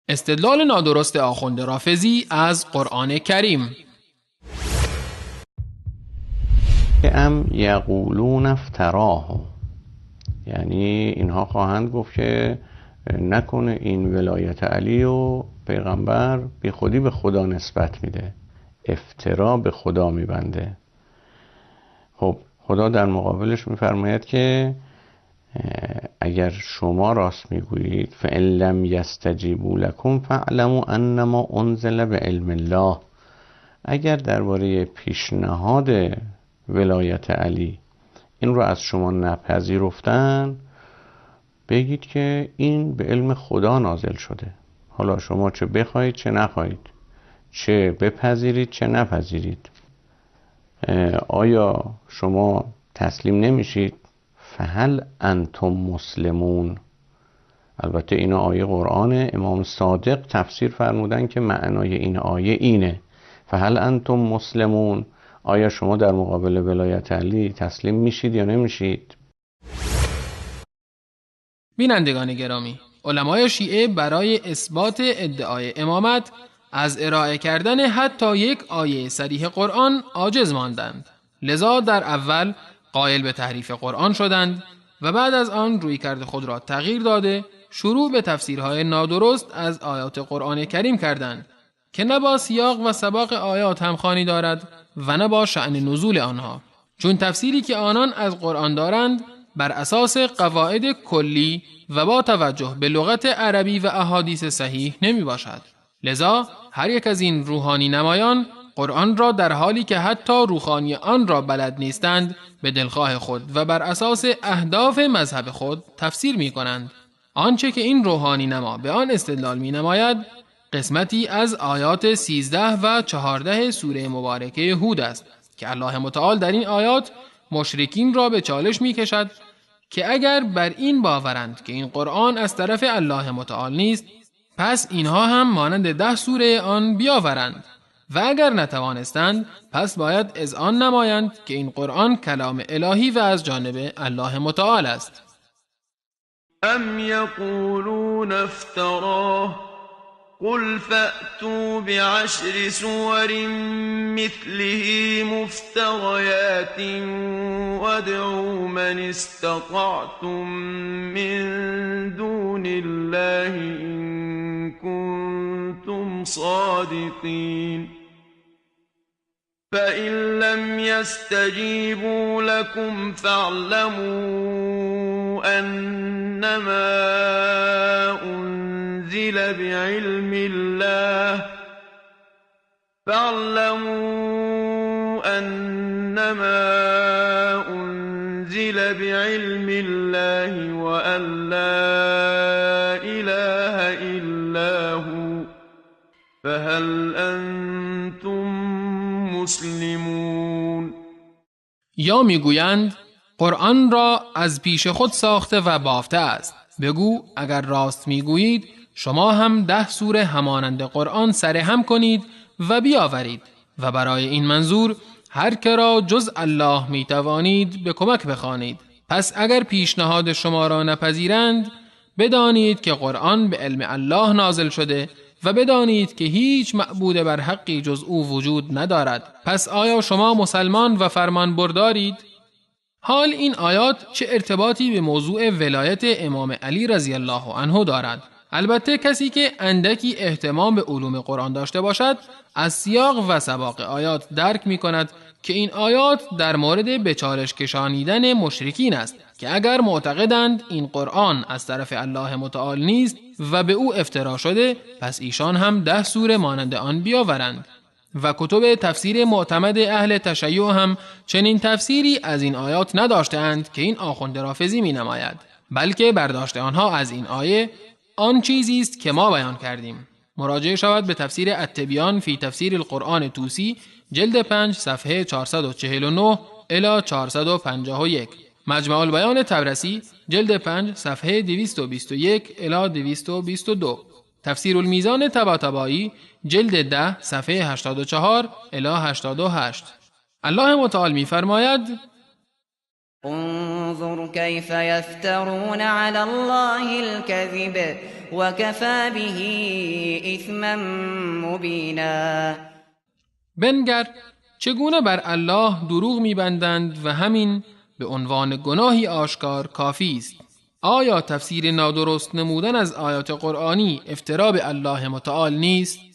استدلال نادرست آخوند رافضی از قرآن کریم. ام یقولون افتراه، یعنی اینها خواهند گفت که نکنه این ولایت علی و پیغمبر بی خودی به خدا نسبت میده، افترا به خدا میبنده. خب خدا در مقابلش میفرماید که اگر شما راست میگویید فَإِنْ لَمْ یستجیبوا لکم فاعلموا انما انزل بعلم الله، اگر درباره پیشنهاد ولایت علی این رو از شما نپذیرفتن، بگید که این به علم خدا نازل شده. حالا شما چه بخواید چه نخواهید، چه بپذیرید چه نپذیرید، آیا شما تسلیم نمیشید؟ فهل انتم مسلمون. البته این آیه قرآنه، امام صادق تفسیر فرمودن که معنای این آیه اینه، فهل انتم مسلمون، آیا شما در مقابل ولایت علی تسلیم میشید یا نمیشید؟ بینندگان گرامی، علمای شیعه برای اثبات ادعای امامت از ارائه کردن حتی یک آیه صریح قرآن عاجز ماندند. لذا در اول قائل به تحریف قرآن شدند و بعد از آن رویکرد خود را تغییر داده شروع به تفسیرهای نادرست از آیات قرآن کریم کردند که نه با سیاق و سباق آیات همخوانی دارد و نه با شأن نزول آنها، چون تفسیری که آنان از قرآن دارند بر اساس قواعد کلی و با توجه به لغت عربی و احادیث صحیح نمی باشد. لذا هر یک از این روحانی نمایان قرآن را در حالی که حتی روحانی آن را بلد نیستند به دلخواه خود و بر اساس اهداف مذهب خود تفسیر می کنند. آنچه که این روحانی نما به آن استدلال می نماید قسمتی از آیات 13 و 14 سوره مبارکه هود است که الله متعال در این آیات مشرکین را به چالش می کشد که اگر بر این باورند که این قرآن از طرف الله متعال نیست، پس اینها هم مانند 10 سوره آن بیاورند و اگر نتوانستند پس باید از آن نمایند که این قرآن کلام الهی و از جانب الله متعال است. ام یقولون افتراه قل فأتوا بعشر سور مثله مفتريات وادعوا من استطعتم من دون الله إن كنتم صادقين فإن لم يستجيبوا لكم فاعلموا أنما أنزل بعلم الله فاعلموا أنما أنزل بعلم الله وأن لا إله إلا هو فهل أنتم مسلمون. یا میگویند قرآن را از پیش خود ساخته و بافته است. بگو اگر راست میگویید شما هم 10 سوره همانند قرآن سرهم کنید و بیاورید و برای این منظور هر که را جز الله میتوانید به کمک بخوانید. پس اگر پیشنهاد شما را نپذیرند بدانید که قرآن به علم الله نازل شده و بدانید که هیچ معبود بر حقی جز او وجود ندارد. پس آیا شما مسلمان و فرمان بردارید؟ حال این آیات چه ارتباطی به موضوع ولایت امام علی رضی الله عنه دارد؟ البته کسی که اندکی اهتمام به علوم قرآن داشته باشد از سیاق و سباق آیات درک می کند که این آیات در مورد به چالش کشانیدن مشرکین است که اگر معتقدند این قرآن از طرف الله متعال نیست و به او افترا شده، پس ایشان هم 10 سوره مانند آن بیاورند. و کتب تفسیر معتمد اهل تشیع هم چنین تفسیری از این آیات نداشتند که این آخوند رافضی می نماید، بلکه برداشت آنها از این آیه آن چیزی است که ما بیان کردیم. مراجعه شود به تفسیر التبیان فی تفسیر القرآن طوسی جلد 5 صفحه 449 الی 451، مجمع البیان طبرسی جلد 5 صفحه 221 الی 222، تفسیر المیزان طباطبایی جلد 10 صفحه 84 الی 88. الله متعال می‌فرماید: انظر كيف يفترون على الله الكذب وكفى به إثما مبینا. بنگر چگونه بر الله دروغ می‌بندند و همین به عنوان گناهی آشکار کافی است. آیا تفسیر نادرست نمودن از آیات قرآنی افترا به الله متعال نیست؟